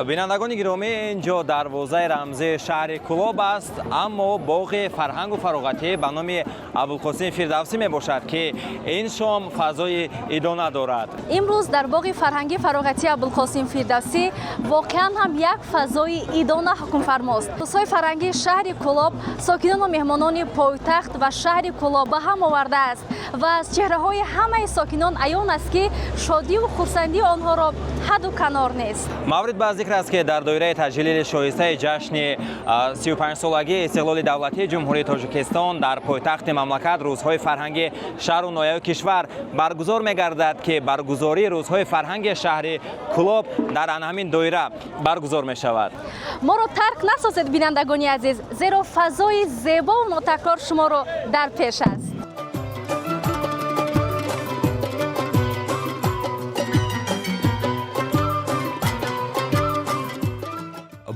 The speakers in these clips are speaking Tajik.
Бинандагони гиромӣ, ин ҷо дарвозаи рамзии шаҳри Кӯлоб аст, аммо боғи фарҳангу фароғатӣ ба номи Абулқосим Фирдавсӣ мебошад, ки ин шом фазои идона дорад. Имрӯз дар боғи фарҳангӣ фароғатии Абулқосим Фирдавсӣ воқеан ҳам як фазои идона ҳукмфармост. Рӯзҳои фарҳангии шаҳри Кӯлоб сокинону меҳмонони пойтахт ва шаҳри Кӯлоб ба ҳам овардааст ва аз чеҳраҳои ҳамаи сокинон аён аст, ки шодиву хурсандии онҳоро ҳадду канор нест. Маврид ба зикр аст, ки дар доираи таҷлили шоистаи ҷашни 35-солагии истиқлоли давлатии Ҷумҳурии Тоҷикистон дар пойтахти мамлакат рӯзҳои фарҳанги шаҳру ноҳияи кишвар баргузор мегардад, ки баргузории рӯзҳои фарҳанги шаҳри Кӯлоб дар ана ҳамин доира баргузор мешавад. Моро тарк насозед, бинандагони азиз, зеро фазои зебову нотакрор шуморо дар пеш аст.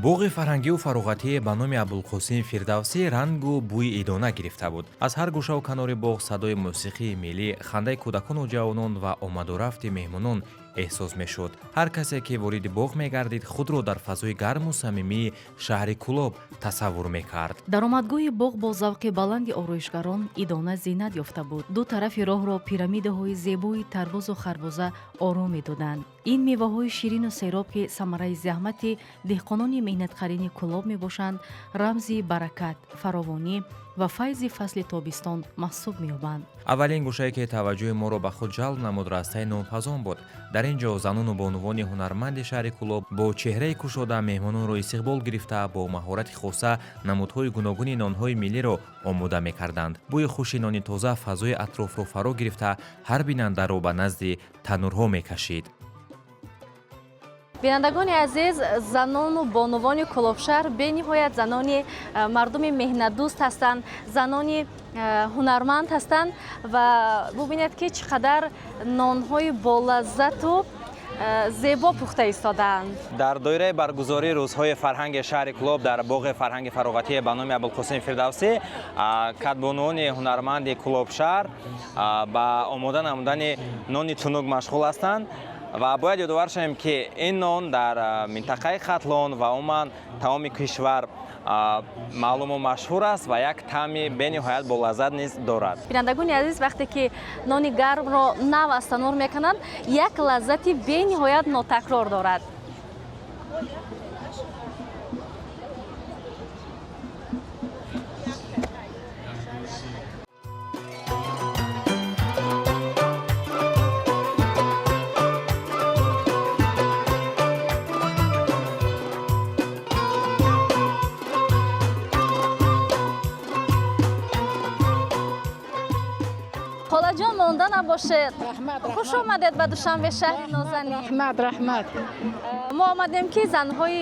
Боғи фарҳангию фароғатие ба номи Абулқосим Фирдавсӣ рангу бӯи идона гирифта буд. Аз ҳар гӯшаву канори боғ садои мусиқии миллӣ, хандаи кӯдакону ҷавонон ва омадурафти меҳмонон эҳсос мешуд. Ҳар касе, ки вориди боғ мегардид, худро дар фазои гарму самимии шаҳри Кӯлоб тасаввур мекард. Даромадгоҳи боғ бо завқи баланди ороишгарон идона зинат ёфта буд. Ду тарафи роҳро пирамидаҳои зебои тарбузу харбуза ором медоданд. Ин меваҳои ширину сероб, ки самараи заҳмати деҳқонони меҳнатқарини Кӯлоб мебошанд, рамзи баракат, фаровонӣ ва файзи фасли тобистон маҳсуб меёбанд. Аввалин гӯшае, ки таваҷҷӯҳи моро ба худ ҷалб намуд, растаи нонпазон буд. Дар ин ҷо занону бонувони ҳунарманди шаҳри Кӯлоб бо чеҳраи кушода меҳмононро истиқбол гирифта, бо маҳорати хоса намудҳои гуногуни нонҳои миллиро омода мекарданд. Бӯи хуши нони тоза фазои атрофро фаро гирифта, ҳар бинандаро ба назди танӯрҳо мекашид. Бинандагони азиз, занону бонувони Кӯлобшаҳр бениҳоят занони мардуми меҳнатдӯст ҳастанд, занони ҳунарманд ҳастанд ва бубинед, ки чӣ қадар нонҳои болаззату зебо пухта истодаанд. Дар доираи баргузории рӯзҳои фарҳанги шаҳри Кӯлоб дар боғи фарҳанги фароғатие ба номи Абулқосим Фирдавсӣ кадбонуони ҳунарманди Кӯлобшаҳр ба омода намудани нони тунук машғул ҳастанд ва бояд ёдовар шавем, ки ин нон дар минтақаи Хатлон ва умуман тамоми кишвар маълуму машҳур аст ва як таъми бениҳоят болаззат низ дорад. Бинандагони азиз, вақте ки нони гармро нав аз танӯр мекунанд, як лаззати бениҳоят нотакрор дорад. Холаҷон, монда набошед. Хуш омадед ба Душанбе, шаҳри нозанин. Раҳмат, раҳмат. Мо омадем, ки занҳои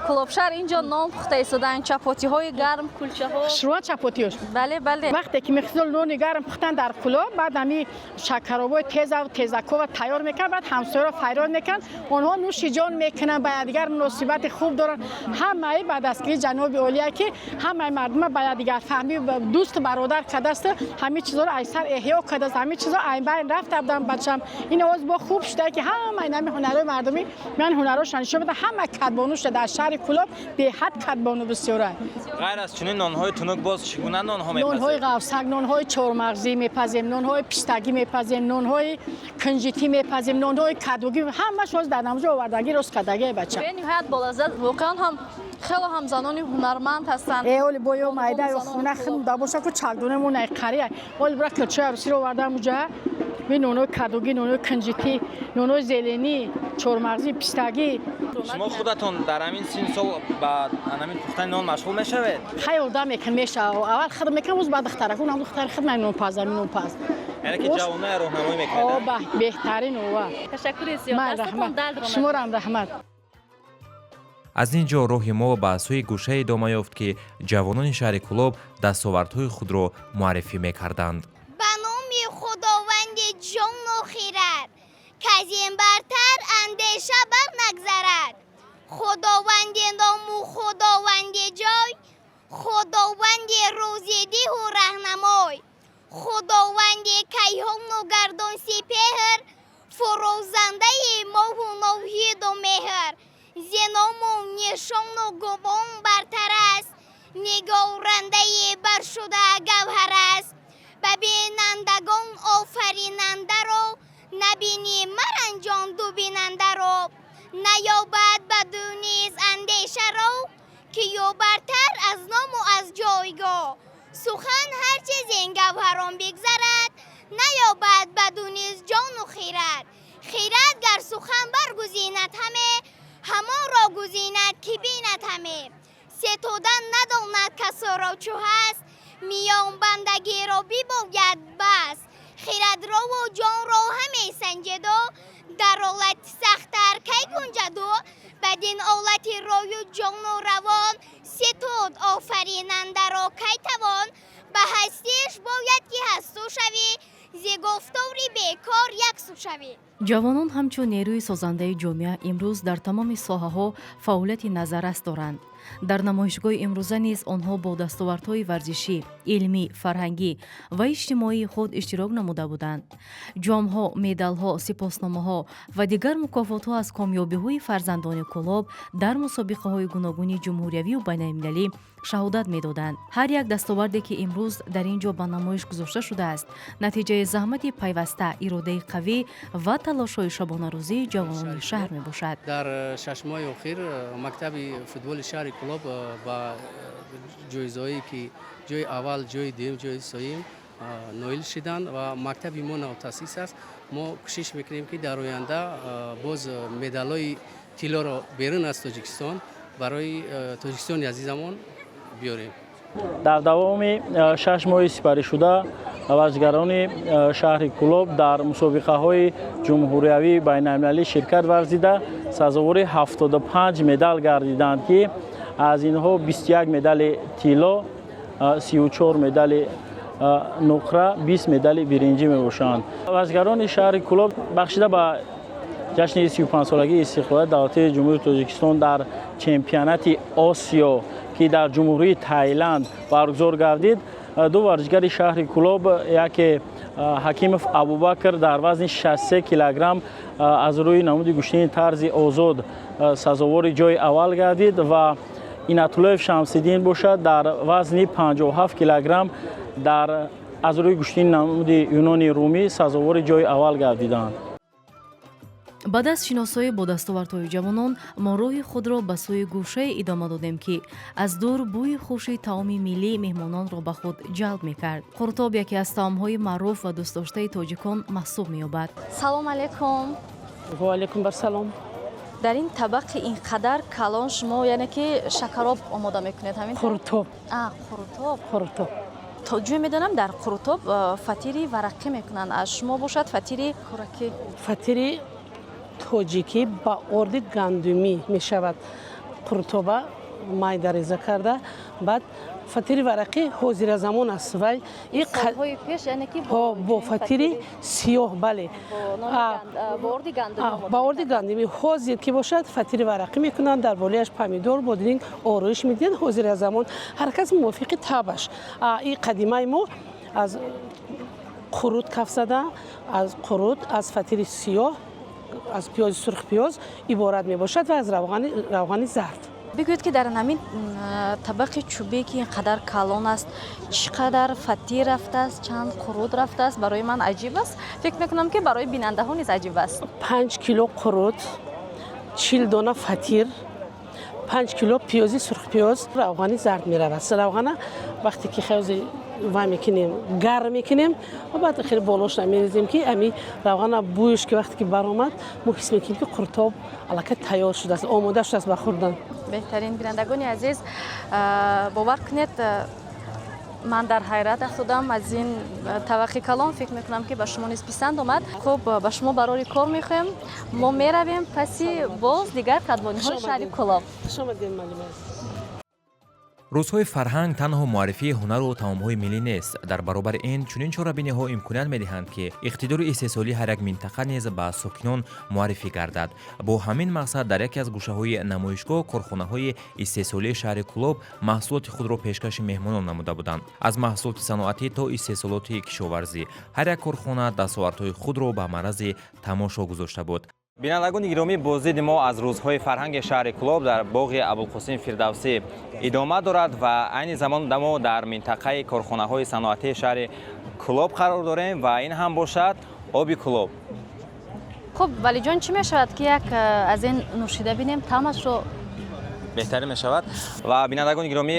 Кӯлобшаҳр инҷо нон пухта истодаанд, чапотиҳои гарм, кулчаҳо. Хушрӯан чапотиёш. Бале, бале. Вақте ки мехизол нони гарм пухтан дар Кӯлоб, баъд ҳами шакаробои тезаву тезакова тайёр мекунанд, баъд ҳамсояро файрод мекунанд, онҳо нӯши ҷон мекунанд, ба якдигар муносибати хуб доранд. Ҳамаи ба дастгирии ҷаноби олия, ки ҳамаи мардума ба якдигарфаҳмӣ, дӯсту бародар кардааст, ҳамин чизоро аз сар эҳё кардааст. Ҳамин чизо ай байн рафта буданд, бачам. Ин овоз бо хуб шуда, ки ҳамаи нами ҳунарҳои мардумӣ ман ҳунарҳошон нишон медиҳам. Ҳама кадбону шуда дар шаҳри Кӯлоб, беҳад кадбону бисёра. Ғайр аз чунин нонҳои тунук боз чӣ гуна нонҳо нонҳои мепазед? Ғафсак, нонҳои чормағзӣ мепазем, нонҳои пистагӣ мепазем, нонҳои кунҷитӣ мепазем, нонҳои кадугӣ. Ҳамаш ҳоз дар намуҷо овардагӣ, рост кардагӣ, бача. Бениҳоят болаззат. Воқеан ҳам хело ҳам занони ҳунарманд ҳастанд. Э, оли бо ё майда ё хона хидм да боша ку чагдонемон ай қария. Оли бира килчои арӯсиро овардам уҷа. Би нонҳои кадугӣ, нонҳои кунҷитӣ, нонҳои зеленӣ, чормағзӣ, пистагӣ. Шумо худатон дар ҳамин син сол ба ҳамин пухтани нон машғул мешавед? Хай, ёрдам мекун мешава. Аввал хидм мекунам, боз баъд духтараку нам духтари хидм нонпаз, ами нонпаз. Яъне ки ҷавоноя роҳнамоӣ О, мекунед? Ба беҳтарин ова. Ташаккури зиёд. Ман Дастатон раҳмат. дардро. Шуморам раҳмат. Аз ин ҷо роҳи мо ба сӯи гӯшае идома ёфт, ки ҷавонони шаҳри Кӯлоб дастовардҳои худро муаррифӣ мекарданд. Ба номи Худованди ҷону хирад, каз ин бартар андеша барнагзарад. Худованди ному худованди ҷой, худованди рӯзидиҳу раҳнамой, худованди кайҳону гардон сипеҳр, фурӯзандаи моҳу ноҳиду меҳр. Зи ному нишону гумон бартар аст, нигорандаи баршуда гавҳар аст. Ба бинандагон офаринандаро набинӣ, маранҷон ду бинандаро. Наёбад баду низ андешаро, ки ё бартар аз ному аз ҷойгоҳ. Сухан ҳарчи зин гавҳарон бигзарад, наёбад баду низ ҷону хирад. Хирад гар сухан баргузинад ҳаме, ҳамонро гузинад, ки бинад ҳаме. Сетодан надонад касоро чӯ ҳаст, миёнбандагиро бибояд баст. Хирадрову ҷонро ҳаме санҷеду, дар олати сахттар кай гунҷаду? Бадин олати рою ҷону равон ситуд офаринандаро кай тавон? Ба ҳастиш бояд, ки ҳасту шавӣ, зи гуфтори бекор яксу шавӣ. Ҷавонон ҳамчун нерӯи созандаи ҷомеа имрӯз дар тамоми соҳаҳо фаъолияти назаррас доранд. Дар намоишгоҳи имрӯза низ онҳо бо дастовардҳои варзишӣ, илмӣ, фарҳангӣ ва иҷтимоии худ иштирок намуда буданд. Ҷомҳо, медалҳо, сипосномаҳо ва дигар мукофотҳо аз комёбиҳои фарзандони Кӯлоб дар мусобиқаҳои гуногуни ҷумҳуриявию байналмилалӣ шаҳодат медоданд. Ҳар як дастоварде, ки имрӯз дар ин ҷо ба намоиш гузошта шудааст, натиҷаи заҳмати пайваста, иродаи қавӣ ва талошҳои шабонарӯзии ҷавонони шаҳр мебошад. Дар 6 моҳи охир мактаби футболи шаҳри Кӯлоб ба ҷоизаҳое, ки ҷои аввал, ҷои дуюм, ҷои сеюм ноил шиданд ва мактаби мо навтаъсис аст. Мо кӯшиш мекунем, ки дар оянда боз медалҳои тиллоро берун аз Тоҷикистон барои Тоҷикистони азизамон биёрем. Дар давоми 6 моҳи сипаришуда варзишгарони шаҳри Кӯлоб дар мусобиқаҳои ҷумҳуриявии байналмилалӣ ширкат варзида, сазовори 75 медал гардиданд, ки аз инҳо 21 медали тилло, 34 медали нуқра, 20 медали биринҷӣ мебошанд. Варзишгарони шаҳри Кӯлоб бахшида ба ҷашни 35-солагии истиқлолияти давлатии Ҷумҳурии Тоҷикистон дар чемпионати Осиё, ки дар Ҷумҳурии Таиланд баргузор гардид, ду варзишгари шаҳри Кӯлоб, яке Ҳакимов Абубакр дар вазни 63 килограмм аз рӯи намуди гӯштини тарзи озод сазовори ҷои аввал гардид ва Инатуллоев Шамсиддин бошад, дар вазни 57 килограмм дар аз рӯи гӯштини намуди юнони румӣ сазовори ҷои аввал гардиданд. Баъд аз шиносоӣ бо дастовардҳои ҷавонон, мо роҳи худро ба сӯи гӯшае идома додем, ки аз дур бӯи хуши таоми миллӣ меҳмононро ба худ ҷалб мекард. Қурутоб яке аз таомҳои маъруф ва дӯстдоштаи тоҷикон маҳсуб меёбад. Салом алейкум! Ваалайкум барсалом. Дар ин табақи ин қадар калон шумо яъне ки шакароб омода мекунед, ҳамин? Қурутоб. Қурутоб. Қурутоб. То ҷое медонам, дар қурутоб фатири варақӣ мекунанд, аз шумо бошад фатири хӯракӣ. Фатири тоҷикӣ ба орди гандумӣ мешавад. Қурутоба майда реза карда, баъд фатири варақӣ ҳозиразамон аст вай. Солҳои пеш яъне ки бо фатири сиёҳ, бале. Бо орди гандумӣ. Ҳозир ки бошад, фатири варақӣ мекунанд, дар болояш помидор, бодринг ороиш медиҳанд. Ҳозиразамон ҳар кас мувофиқи табаш. И қадимаи мо аз қурут каф зада, аз қурут, аз фатири сиёҳ, аз пиёзи сурх, пиёз иборат мебошад ва аз равғани зард. Бигӯед, ки дар ҳамин табақи чӯбе, ки ин қадар калон аст, чӣ қадар фатир рафтааст, чанд қурут рафтааст? Барои ман аҷиб аст, фикр мекунам, ки барои бинандаҳо низ аҷиб аст. 5 кило қурут, 40 дона фатир, 5 кило пиёзи сурхпиёз, равғани зард меравад. Равғана вақте ки хеле вай мекунем, гарм мекунем ва баъд хеле болошна мерезем, ки ами равғана бӯяш ки вақте ки баромад, мо ҳис мекунем, ки қурутоб аллакай тайёр шудааст, омода шудааст ба хӯрдан. Беҳтарин. Бинандагони азиз, бовар кунед, ман дар ҳайрат афтодам аз ин табақи калон. Фикр мекунам, ки ба шумо низ писанд омад. Хуб, ба шумо барори кор мехоҳем. Мо меравем паси боз дигар кадбониҳои шаҳри Кӯлоб. Хуш омадед, муаллим. Рӯзҳои фарҳанг танҳо муаррифии ҳунару таомҳои миллӣ нест. Дар баробари ин, чунин чорабиниҳо имконият медиҳанд, ки иқтидори истеҳсолии ҳар як минтақа низ ба сокинон муаррифӣ гардад. Бо ҳамин мақсад дар яке аз гӯшаҳои намоишгоҳ корхонаҳои истеҳсолии шаҳри Кӯлоб маҳсулоти худро пешкаши меҳмонон намуда буданд. Аз маҳсулоти саноатӣ то истеҳсолоти кишоварзӣ, ҳар як корхона дастовардҳои худро ба маърази тамошо гузошта буд. Бинандагони гиромӣ, боздиди мо аз рӯзҳои фарҳанги шаҳри Кӯлоб дар боғи Абулқосим Фирдавсӣ идома дорад ва айни замон мо дар минтақаи корхонаҳои саноатии шаҳри Кӯлоб қарор дорем ва ин ҳам бошад оби Кӯлоб. Хуб, Валиҷон, чӣ мешавад, ки як аз ин нӯшида бинем таъмашро? Беҳтарин мешавад. Ва бинандагони гиромӣ,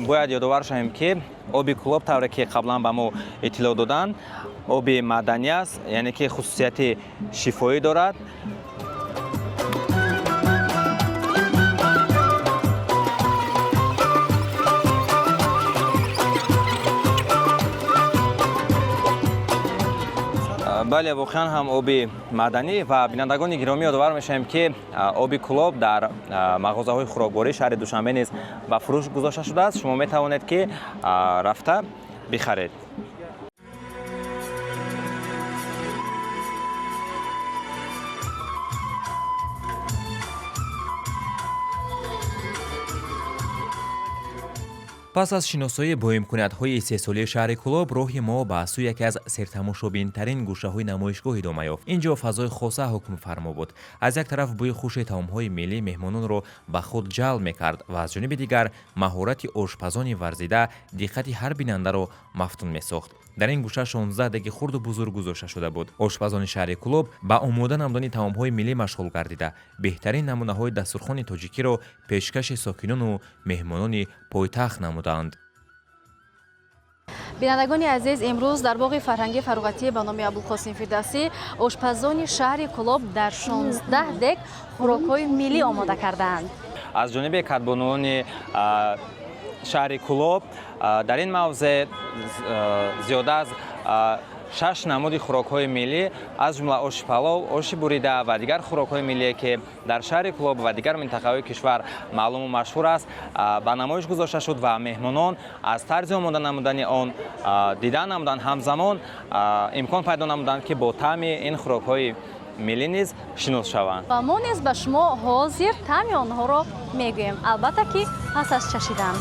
бояд ёдовар шавем, ки оби Кӯлоб, тавре ки қаблан ба мо иттилоъ доданд, оби маъданӣ аст, яъне ки хусусияти шифоӣ дорад. Бале, воқеан ҳам оби маъданӣ. Ва бинандагони гиромӣ, ёдовар мешавем, ки оби Кӯлоб дар мағозаҳои хӯроквории шаҳри Душанбе низ ба фурӯш гузошта шудааст. Шумо метавонед, ки рафта бихаред. Пас аз шиносоӣ бо имкониятҳои истеҳсолии шаҳри Кӯлоб, роҳи мо ба сӯи яке аз сертамошобинтарин гӯшаҳои намоишгоҳ идома ёфт. Ин ҷо фазои хоса ҳукмфармо буд. Аз як тараф бӯи хуши таомҳои миллӣ меҳмононро ба худ ҷалб мекард ва аз ҷониби дигар маҳорати ошпазони варзида диққати ҳар бинандаро мафтун месохт. Дар ин гӯша 16 деги хурду бузург гузошта шуда буд. Ошпазони шаҳри Кӯлоб ба омода намудани таомҳои миллӣ машғул гардида, беҳтарин намунаҳои дастурхони тоҷикиро пешкаши сокинону меҳмонони пойтахт намуданд. Бинандагони азиз, имрӯз дар боғи фарҳангии фароғатӣ ба номи Абулқосим Фирдавсӣ ошпазони шаҳри Кӯлоб дар 16 дег хӯрокҳои миллӣ омода кардаанд. Аз ҷониби кадбонуони шаҳри Кӯлоб дар ин мавзеъ зиёда аз шаш намуди хӯрокҳои миллӣ, аз ҷумла оши палов, оши бурида ва дигар хӯрокҳои миллие, ки дар шаҳри Кӯлоб ва дигар минтақаҳои кишвар маълуму машҳур аст, ба намоиш гузошта шуд ва меҳмонон аз тарзи омода намудани он дидан намуданд, ҳамзамон имкон пайдо намуданд, ки бо таъми ин хӯрокҳои миллӣ низ шинос шаванд. Ва мо низ ба шумо ҳозир таъми онҳоро мегӯем, албатта ки пас аз чашидан.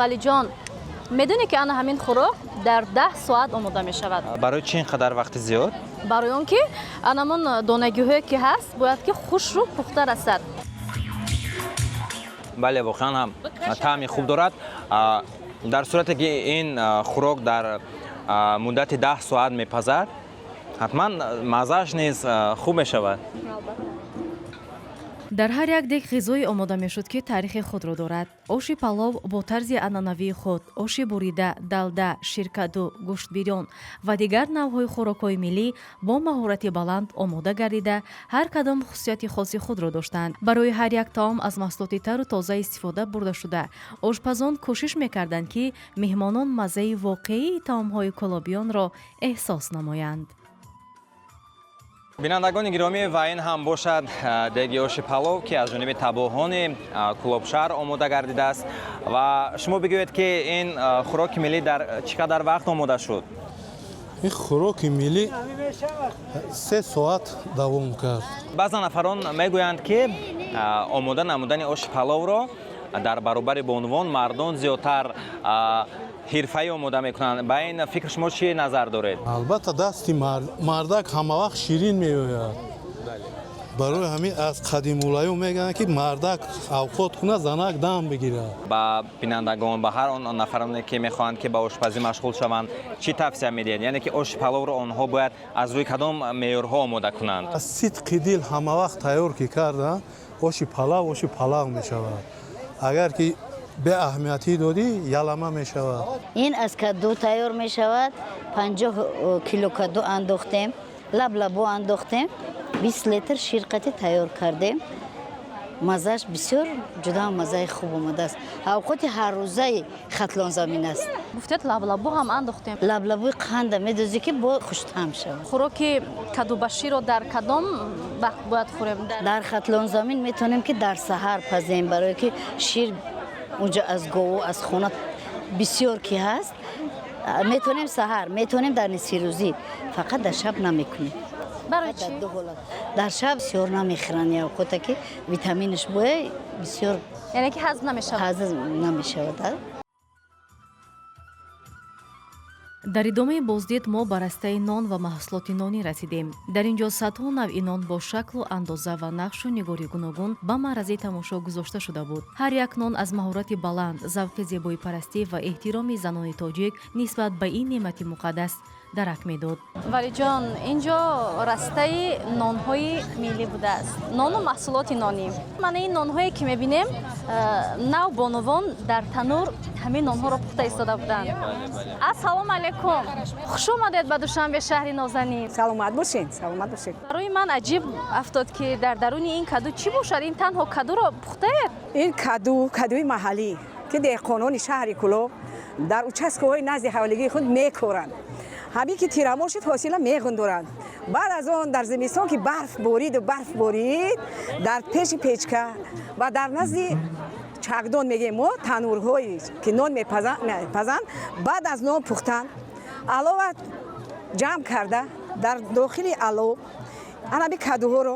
Валиҷон, медонӣ, ки ана ҳамин хӯрок дар 10 соат омода мешавад? Барои чӣ ин қадар вақти зиёд? Барои он ки анамон донагиҳое ки ҳаст, бояд ки хушрӯ пухта расад. Бале, воқеан ҳам таъми хуб дорад. Дар сурате ки ин хӯрок дар муддати 10 соат мепазад, ҳатман маззааш низ хуб мешавад. Дар ҳар як дег ғизое омода мешуд, ки таърихи худро дорад. Оши палов бо тарзи анъанавии худ, оши бурида, далда, ширкаду, гӯштбирён ва дигар навъҳои хӯрокҳои миллӣ бо маҳорати баланд омода гардида, ҳар кадом хусусияти хоси худро доштанд. Барои ҳар як таом аз маҳсулоти тару тоза истифода бурда шуда, ошпазон кӯшиш мекарданд, ки меҳмонон маззаи воқеии таомҳои кӯлобиёнро эҳсос намоянд. Бинандагони гиромӣ, ва ин ҳам бошад деги оши палов, ки аз ҷониби табоҳони Кӯлобшаҳр омода гардидааст. Ва шумо бигӯед, ки ин хӯроки миллӣ дар чӣ қадар вақт омода шуд? Ин хӯроки миллӣ 3 соат давом кард. Баъзан нафарон мегӯянд, ки омода намудани оши паловро дар баробари бонувон мардон зиёдтар ҳирфаӣ омода мекунанд. Ба ин фикр шумо чӣ назар доред? Албатта, дасти мардак ҳамавақт ширин меояд. Барои ҳамин аз қадимулайём мегӯянд, ки мардак авқот кунад, занак дам бигирад. Ба бинандагон, ба ҳар он нафароне, ки мехоҳанд, ки ба ошпазӣ машғул шаванд, чӣ тавсия медиҳед? Яъне ки оши паловро онҳо бояд аз рӯи кадом меъёрҳо омода кунанд? Аз сидқи дил ҳамавақт тайёр ки карданд, оши палав оши палав мешавад. Агар ки беаҳамиятӣ додӣ, ялама мешавад. Ин аз каду тайёр мешавад. 50 кило каду андохтем, лаблабу андохтем, 20 литр ширқати тайёр кардем. Маззааш бисёр ҷуда маззаи хуб омадааст. Авқоти ҳаррӯзаи Хатлонзамин аст. Гуфтед, лаблабу ҳам андохтем. Лаблабуи қанда медозӣ, ки бо хуштаъм шавад. Хӯроки кадубаширо дар кадом вақт бояд хӯрем? Дар Хатлонзамин метавонем, ки дар саҳар пазем, барое ки шир унҷо аз гову аз хона бисёр ки ҳаст, метавонем саҳар, метавонем дар нисфирӯзӣ, фақат дар шаб намекунем. Барои чӣ? Дар шаб бисёр намехӯранд овқота, ки витаминаш боя бисёр. Яъне ки ҳазм намешавад. Ҳазм намешавад. Дар идомаи боздид мо ба растаи нон ва маҳсулоти нонӣ расидем. Дар ин ҷо садҳо навъи нон бо шаклу андоза ва нақшу нигори гуногун ба маърази тамошо гузошта шуда буд. Ҳар як нон аз маҳорати баланд, завқи зебоипарастӣ ва эҳтироми занони тоҷик нисбат ба ин неъмати муқаддас дарак медод. Валиҷон, ин ҷо растаи нонҳои миллӣ будааст, нону маҳсулоти нонӣ. Мана ин нонҳое ки мебинем, нав бонувон дар танур ҳамин нонҳоро пухта истода буданд. Ассалому алайкум, хуш омадед ба Душанбе, шаҳри нозанин. Саломат бошед, саломат бошед. Барои ман аҷиб афтод, ки дар даруни ин каду чӣ бошад. Ин танҳо кадуро пухтаед? Ин каду, кадуи маҳаллӣ, ки деҳқонони шаҳри Кӯлоб дар участкаҳои назди ҳавлигии худ мекоранд. Ҳамин ки тирамо шуд, ҳосила меғундоранд. Баъд аз он дар зимистон ки барф бориду барф борид, дар пеши печка ва дар назди чакдон мегӯем мо, танӯрҳое ки нон мепазанд, баъд аз нон пухтан алова ҷамъ карда, дар дохили алов анаби кадуҳоро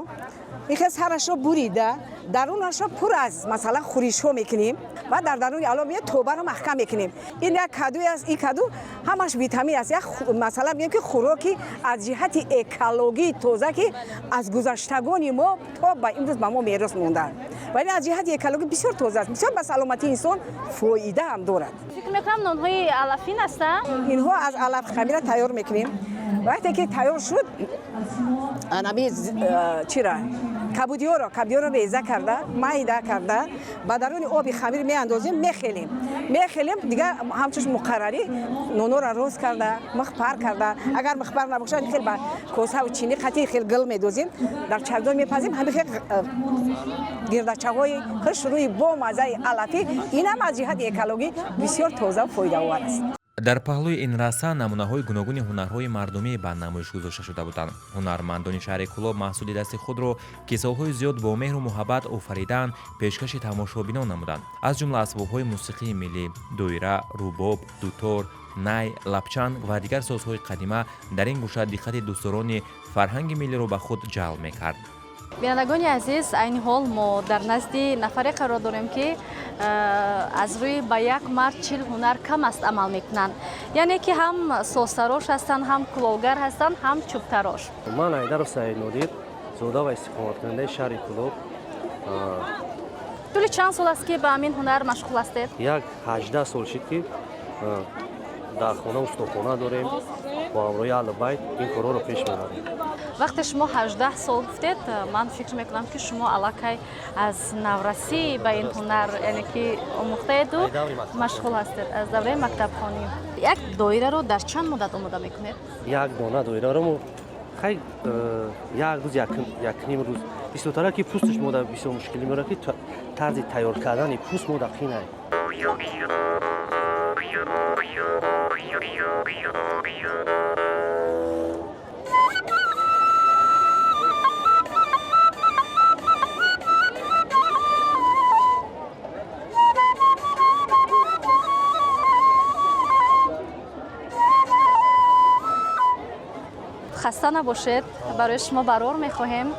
ихел сарашро бурида, дарунашро пур аз, масалан, хӯришҳо мекунем ва дар даруни алов меяд, тобаро маҳкам мекунем. Ин як кадуе аст. Ин каду ҳамаш витамин аст. Як, масалан, мегӯем ки хӯроки аз ҷиҳати экологии тоза, ки аз гузаштагони мо то ба имрӯз ба мо мерос мондаанд, ва ин аз ҷиҳати экологӣ бисёр тоза аст, бисёр ба саломатии инсон фоида ҳам дорад. Фикр мекунам, нонҳои алафин ҳастанд. Инҳо аз алаф хамира тайёр мекунем. Вақте ки тайёр шуд, анами чира, кабудиҳоро реза карда, майда карда, ба даруни оби хамир меандозем, мехелем, мехелем. Дигар ҳамчун муқаррарӣ нонҳоро рост карда, михпар карда, агар михпар набошад, хел ба косаву чини қатӣ хел гил медозем, дар чагдон мепазем. Ҳамин хел гирдачаҳои хушрӯи бо маззаи алафӣ. Инам аз ҷиҳати экологӣ бисёр тоза фоидаовар аст. Дар паҳлӯи ин раса намунаҳои гуногуни ҳунарҳои мардумӣ ба намоиш гузошта шуда буданд. Ҳунармандони шаҳри Кӯлоб маҳсули дасти худро, ки солҳои зиёд бо меҳру муҳаббат офаридаанд, пешкаши тамошобинон намуданд. Аз ҷумла асбобҳои мусиқии миллӣ: доира, рубоб, дутор, най, лабчанг ва дигар созҳои қадима дар ин гӯша диққати дӯстдорони фарҳанги миллиро ба худ ҷалб мекард. Бинандагони азиз, айни ҳол мо дар назди нафаре қарор дорем, ки аз рӯи «ба як мард 40 ҳунар кам аст» амал мекунанд, яъне ки ҳам созтарош ҳастанд, ҳам кулолгар ҳастанд, ҳам чӯбтарош. Ман Айдаров Саиднодир, зода ва истиқоматкунандаи шаҳри Кӯлоб. Тӯли чанд сол аст, ки ба ҳамин ҳунар машғул ҳастед? Як 18 сол шид, ки дар хона устохона дорем, бо ҳамроҳи аҳли байт ин корҳоро пеш мебарем. Вақте шумо 18 сол гуфтед, ман фикр мекунам, ки шумо аллакай аз наврасӣ ба ин ҳунар, яъне ки омӯхтаеду машғул ҳастед аз давраи мактабхонӣ. Як доираро дар чанд муддат омода мекунед? Як дона доираро мо хай як рӯз, якним рӯз. Бисёртара ки пӯсташ мода бисёр мушкилӣ меорад, ки тарзи тайёр кардани пӯст мода қинай. Хаста набошед, барои шумо барор мехоҳем,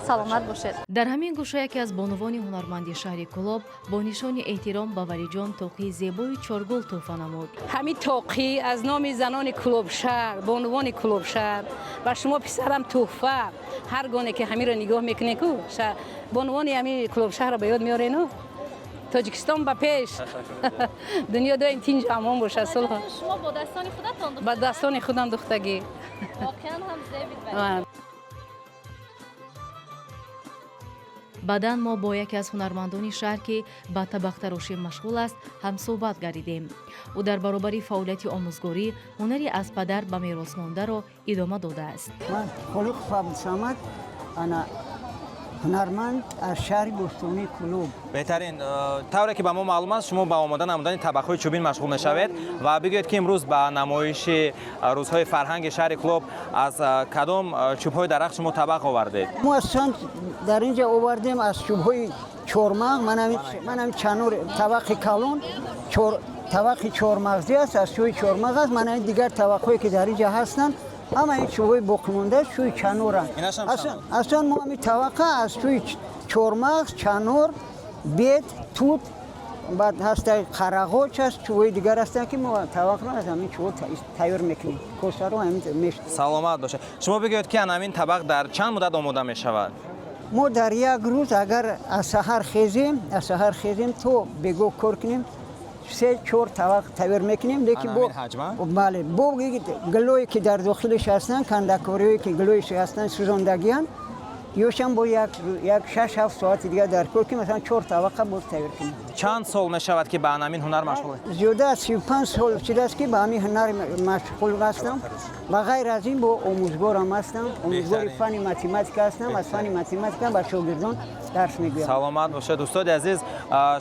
саломат бошед. Дар ҳамин гӯша яке аз бонувони ҳунарманди шаҳри Кӯлоб бо нишони эҳтиром ба Валиҷон тоқии зебои чоргул тӯҳфа намуд. Ҳамин тоқӣ аз номи занони Кӯлобшаҳр, бонувони Кӯлобшаҳр ба шумо, писарам, тӯҳфа. Ҳар гоне ки ҳаминро нигоҳ мекунед ку, бонувони ҳамин Кӯлобшаҳрро ба ёд меорену. Тоҷикистон ба пеш, дунё доим тинҷу амон бошад, сулҳ. Шумо бо дастони худатон? Ба дастони худам духтагӣ. Воқеан ҳам зебид. Баъдан мо бо яке аз ҳунармандони шаҳр, ки ба табақтарошӣ машғул аст, ҳамсӯҳбат гардидем. Ӯ дар баробари фаъолияти омӯзгорӣ ҳунари аз падар ба мерос мондаро идома додааст. Ман Холиқов Абдусамад, ана ҳунарманд аз шаҳри бӯстонии Кӯлоб. Беҳтарин. Тавре ки ба мо маълум аст, шумо ба омода намудани табақҳои чӯбин машғул мешавед ва бигӯед, ки имрӯз ба намоиши рӯзҳои фарҳанги шаҳри Кӯлоб аз кадом чӯбҳои дарахт шумо табақ овардед? Мо асосан дар ин ҷо овардем аз чӯбҳои чормағ. Манам чанор, табақи калон, табақи чормағзӣ аст, аз чӯби чормағ аст. Мана дигар табақҳое ки дар ин ҷо ҳастанд. Ҳама ин чӯбҳои боқимонда чӯи чаноранд. Аслан мо ҳамин таваққа аз чӯи чормағз, чанор, бед, тут, баъд ҳаста қарағоч аст, чӯбҳои дигар ҳастанд, ки мо тавақро аз ҳамин чӯбҳо тайёр мекунем. Косаро ҳамин меш. Саломат бошед. Шумо бигӯед, ки ҳамин табақ дар чанд муддат омода мешавад? Мо дар як рӯз, агар аз саҳар хезем, аз саҳар хезем то бегоҳ кор кунем, 3-4 тавақ тайёр мекунем, лекин бо бале, бо гилое ки дар дохилиш ҳастанд, кандакориҳое ки гилоиш ҳастанд, сӯзондагианд, ёшам бо як 6-7 соати дигар дар кор, ки масалан 4 тавақа боз тайёр кунем. Чанд сол мешавад, ки ба ҳамин ҳунар машғул? Зиёда аз 35 сол шудааст, ки ба ҳамин ҳунар машғул ҳастам. Ба ғайр аз ин, бо омӯзгорам ҳастам, омӯзгори фанни математика ҳастам. Аз фанни математика ба шогирдон дарс мегӯям. Саломат бошед, устоди азиз.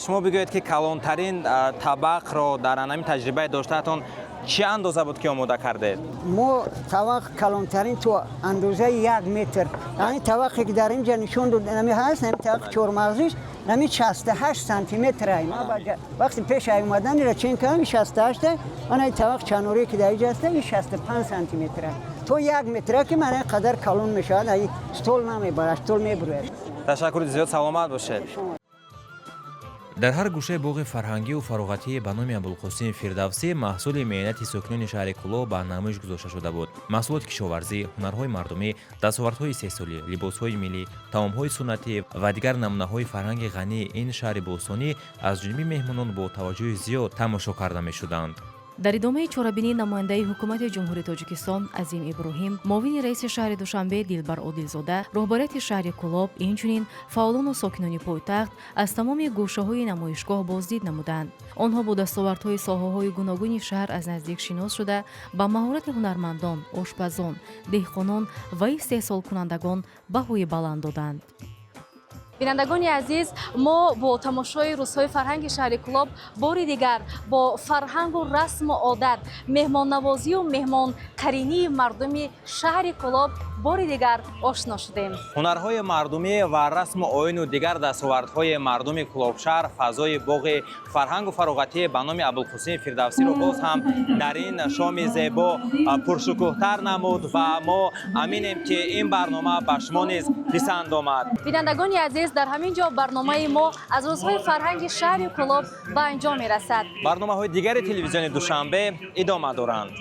Шумо бигӯед, ки калонтарин табақро дар ҳамин таҷрибаи доштаатон чӣ андоза буд, ки омода кардед? Мо тавақ калонтарин то андозаи 1 метр. Ҳамин тавақе ки дар инҷа нишон дод, ҳамин ҳаст, ҳамин тавақ чормағзиш, ҳамин 68 сантиметр. Вақти пеш омаданира чен кардам, 68. Ана ин тавақ чанорие ки дар инҷа аст, ин 65 сантиметр. То 1 метра, ки мана қадар калон мешавад, ай стол намебарад, стол мебурад. Ташаккури зиёд, саломат бошед. Дар ҳар гӯшаи боғи фарҳангию фароғатӣ ба номи Абулқосим Фирдавсӣ маҳсули меҳнати сокинони шаҳри Кӯлоб ба намоиш гузошта шуда буд. Маҳсулоти кишоварзӣ, ҳунарҳои мардумӣ, дастовардҳои истеҳсолӣ, либосҳои миллӣ, таомҳои суннатӣ ва дигар намунаҳои фарҳанги ғании ин шаҳри бостонӣ аз ҷониби меҳмонон бо таваҷҷӯҳи зиёд тамошо карда мешуданд. Дар идомаи чорабинӣ намояндаи ҳукумати Ҷумҳурии Тоҷикистон Азим Иброҳим, муовини раиси шаҳри Душанбе Дилбар Одилзода, роҳбарияти шаҳри Кӯлоб, инчунин фаъолону сокинони пойтахт аз тамоми гӯшаҳои намоишгоҳ боздид намуданд. Онҳо бо дастовардҳои соҳаҳои гуногуни шаҳр аз наздик шинос шуда, ба маҳорати ҳунармандон, ошпазон, деҳқонон ва истеҳсолкунандагон баҳои баланд доданд. Бинандагони азиз, мо бо тамошои рӯзҳои фарҳанги шаҳри Кӯлоб бори дигар бо фарҳангу расму одат, меҳмоннавозию меҳмонқаринии мардуми шаҳри Кӯлоб бори дигар ошно шудем. Ҳунарҳои мардумӣ ва расму оину дигар дастовардҳои мардуми Кӯлобшаҳр фазои боғи фарҳангу фароғатӣ ба номи Абулқосим Фирдавсиро боз ҳам дар ин шоми зебо пуршукӯҳтар намуд ва мо аминем, ки ин барнома ба шумо низ писанд омад. Бинандагони азиз, дар ҳамин ҷо барномаи мо аз рӯзҳои фарҳанги шаҳри Кӯлоб ба анҷом мерасад. Барномаҳои дигари телевизиони Душанбе идома доранд.